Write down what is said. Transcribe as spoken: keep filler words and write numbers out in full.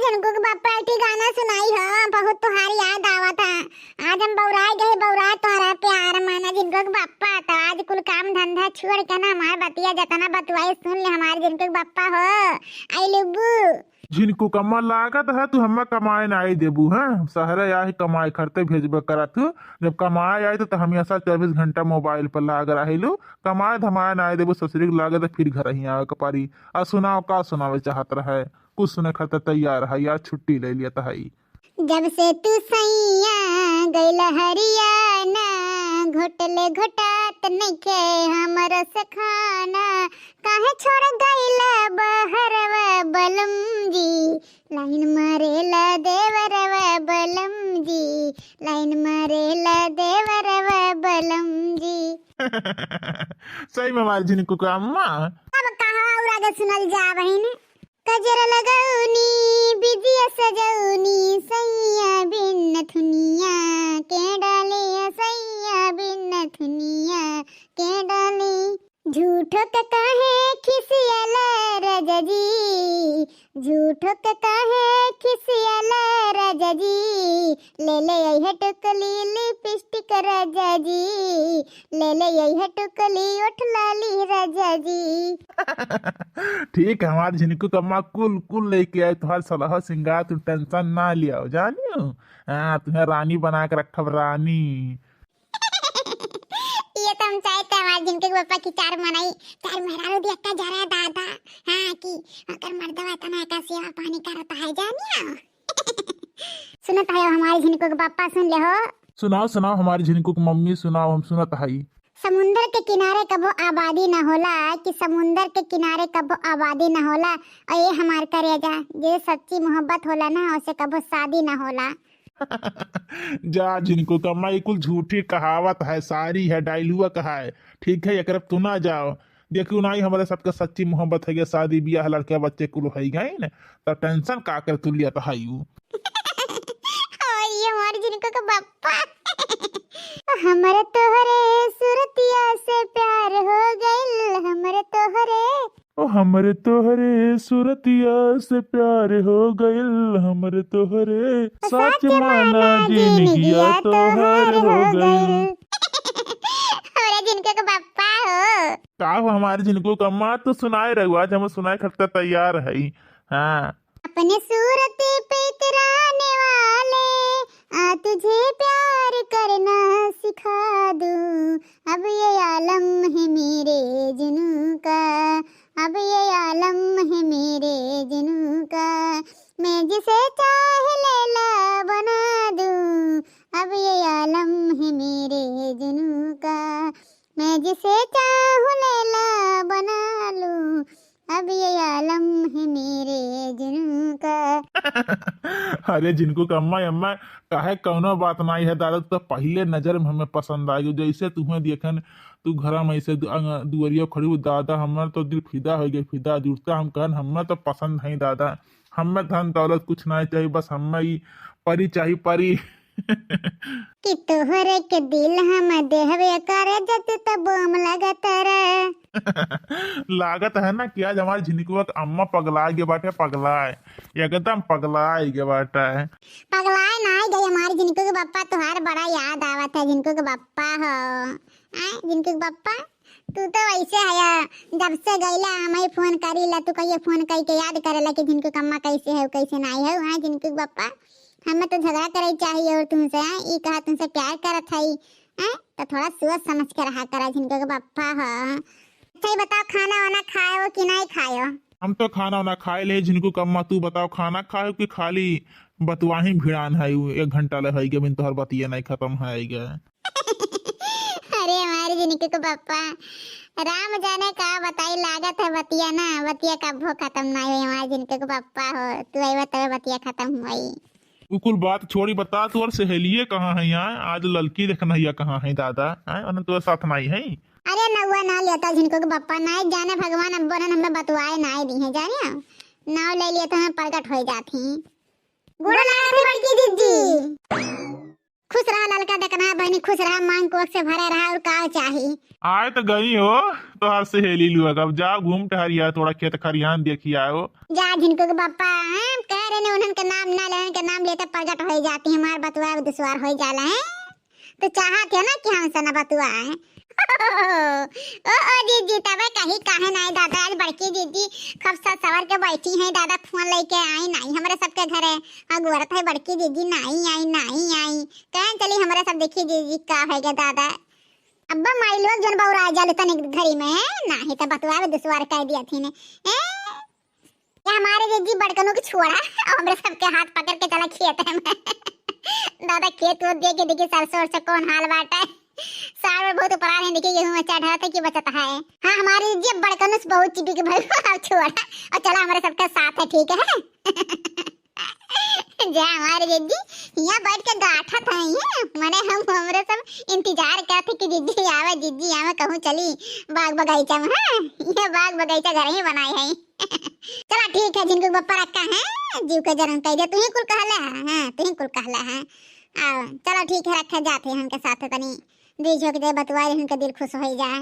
झिनकू के बप्पा एक ठे गाना सुनाई हो, बहुत तोहार याद आवत है। आज हम बौराए गए, बौराए तोहरा प्यार माना। झिनकू के बप्पा तो आज कुल काम धंधा छोड़ के ना हमार बतिया जतना बतुआई सुन ले हमार झिनकू के बप्पा हो। आई लुब्बू। झिनकू कम्मा लागत है तू हम्मा कमाए नाई देबू, हैं? शहरे आही कमाए खरते भेजबे करा तू। जब कमाए आई तो, तो हमेशा चउबीस घंटा मोबाइल पर लाग रहेलू। कमाए धमाए नाई देबू, ससुरी के लागत है फिर घर ही आवे के परी। आ सुनाओ, का सुनावे चाहत रहे? कुछ सुने खातिर तैयार है यार, छुट्टी ले लिया है। जब से तू सैया गइल हरियाणा, घोटले घोटात नइखे हमरो से खाना। काहे छोड़ गइल बहरवा बलम जी, लाइन मारेला देवरवा बलम जी, लाइन मारेला देवरवा बलम जी। सही में हमार झिनकू का अम्मा। अब कहाँ और आगे सुनल जा बहिन? कजर लगौनी बिजिया सजौनी, सैया बिन नथुनिया के डाले, सैया बिन नथुनिया के डाले। झूठो के काहे खिसियाला राजा जी, झूठो के काहे खिसियाला राजा जी, ले ले अइहे टुकली लिपस्टिक राजा जी, ले ले अइहे टुकली ओठ लाली राजा जी। ठीक है, हमार झिनकू कम्मा कुल कुल लेके आए, तोहार सलह सिंगार, तू tension ना लियाओ, जानियो? हाँ, तुम्हें रानी बना के रखब, रानी। ये तो हम चाहते हैं हमार झिनकू के बप्पा की चार मनई, चार मेहरारू दिया का जरा दादा। हाँ, कि ओकर मर्दवा इतना का सेवा पानी करता है, जानियो? सुनत है हमार झिनकू के बप्पा, सुन ले हो। सुनाओ, सुनाओ, हमार झिनकू के मम्मी, सुनाओ, हम सुनत हई। समुंदर के किनारे कबो आबादी न होला, कि समुंदर के किनारे कबो आबादी न होला। और ये हमार करेजा, जे सच्ची मोहब्बत होला ना, ओसे कबो शादी न होला। जा झिनकू कम्मा, ई कुल झूठी कहावत है, सारी है, dialogue है। ठीक है, एकरे तू ना जाओ। देखियो ना, ई हमरे सबके सच्ची मोहब्बत है, शादी बियाह, लड़के बच्चे कुल है गए न, तो tension का कर तू लिया तो है यू। और ये हमार झिनकू के बप्पा। हमरे तोहरे सुरतिया से प्यार हो गइल, हमरे तोहरे। ओ हमरे तोहरे सुरतिया से प्यार हो गइल, हमरे तोहरे। सच सच माना माना जिंदगिया जिंदगिया तोहर तोहर हो हो गइल। गइल। हमरे झिनकू के बप्पा हो। का हो हमार झिनकू कम्मा, तू सुनाए रहू, आज हम सुनाए खरते तैयार है। हाँ। अपने सूरत पे इतराने वाले, आ तुझे प्यार करना सिखा दूं। अब ये आलम है मेरे जुनू का, अब ये आलम है मेरे जुनू का, मैं जिसे चाहे लैला बना दूं। अब ये आलम है मेरे जुनू का, मैं जिसे चाहूँ लैला बना लूँ, अब ये आलम है मेरे जुनू का। अरे झिनकू के अम्मा, अम्मा, काहे, कौनो बात नाई है दादा, तू तो पहिले नजर में हमें पसंद आ गई। जैसे तुम्हें देखन, तू घरा में ऐसे दु-, अंग-, दुआरिया खड़ी हो दादा, हमार तो दिल फिदा हो गया, फिदा। जुड़ता हम कहन, हमें तो पसंद है दादा, हमें धन दौलत कुछ ना चाहिए, बस हमें ई परी चाहिए, परी। कि तोहरे के दिल हम देहबे करे, जत त बोम लगत रे। लागत है ना कि आज हमार झिनकुआ के अम्मा पगला गए बाटे, पगलाए, एकदम पगला गए बाटे। पगलाए ना गए हमार झिनकू के बप्पा, तोहार बड़ा याद आवत है झिनकू के बप्पा हो। आय, झिनकू के बप्पा, तू तो वैसे है, जब से गईला हम ही फोन करीला, तू कहिए फोन कई के याद करेला कि झिनकू के अम्मा कैसे है, कैसे नाई है। हाँ, झिनकू के बप्पा, हमें तो झगड़ा करे चाहिए और तुमसे, हाँ, ई कहा तुमसे प्यार करत है, हैं? तो थोड़ा सोच समझ के रहा करा, झिनकू के बप्पा हो। अच्छा, ये बताओ, खाना वाना खायो कि नहीं खायो? हम तो खाना वाना खाए ले, झिनकू के अम्मा, तू बताओ, खाना खायो कि खाली बतुआही भिड़ान है? उ एक घंटा ले है, बिन तोहर बतिया नहीं खत्म है गे। अरे हमारे झिनकू के बप्पा, राम जाने का बताई, लागत है बतिया ना, बतिया कब्बो खत्म ना होई। हमारे झिनकू के बप्पा हो, तू अइबा तबे बतिया खत्म होई। उ कुल बात छोड़ी, बता तोर सहेलिये कहाँ है यहाँ? आज ललकी देखना हिया कहाँ है दादा? हैं? ओने तोर साथ नाई है? अरे नौवा ना लेता झिनकू के बप्पा, नाई जाने भगवान अब बोलन हमें बतुआए नाई दी है, जानियो? नाव ले लिया तो हमें प्रगट हो जात ही। गोड़ लागत है बड़की जिज्जी। खुश रहा ललका देखना बहनी, खुश रहा, मांग कोख से भरे रहा, और का चाही? आए तो गई हो तोहार सहेली लुआ, अब जाओ घूम टहरिया, थोड़ा खेत खरिहान देखी आओ। जा झिनकू के बप्पा, हम कह ने उन्हन के नाम ना लेन के नाम लेते प्रगट होइ जाती, हमार बतुआ दुश्वार होइ जाला है। तो चाहत है ना कि हमसे ना बतुआ है। ओ, ओ जीजी, तबे कही काहे नाई दादा, आज बड़की जीजी खूब सज सवर के बैठी हैं दादा, फोन लेके आई नाई हमरे सबके घरे। अगोरत है बड़की जीजी, नाई आई, नाई आई। कहन चली हमरे सब देखी जीजी का होइ गया दादा। अब्बा माई लोग जन बौरा जाले तनिक घरी में, नाही त बतुआ दुश्वार कह दिया थी ने। ए, ये हमारे जीजी बड़कनों की छोड़ा, हमरे सबके हाथ पकड़ के चला खेत है में। दादा खेत वो देखे देखी सरसों वरसों कौन हाल बाटे। साल में बहुत ऊपर आ रहे हैं, देखिए गेहूं में चढ़ा था कि बचत है। हाँ, हमारे जीजी अब बड़कनों से बहुत चिपक भाई, अब छोड़ा और चला हमारे सबके साथ है, ठीक है। जा हमारे जीजी, यहाँ बैठ के गाठत है, ये मने हम हमरे सब इंतजार करत है कि जीजी आवे, जीजी आवे, कहूँ चली बाग बगीचा में। हाँ, ये बाग बगीचा घर ही बनाए है। चला ठीक है, झिनकू के पप्पा रखा है, जीव के जन्म कह दे, तू ही कुल कहला है, हाँ, तू ही कुल कहला है। आ, चला ठीक है, रखा जाते हैं उनके साथ तनी दुई झोंक दे बतुआ, उनके दिल खुश हो जाए।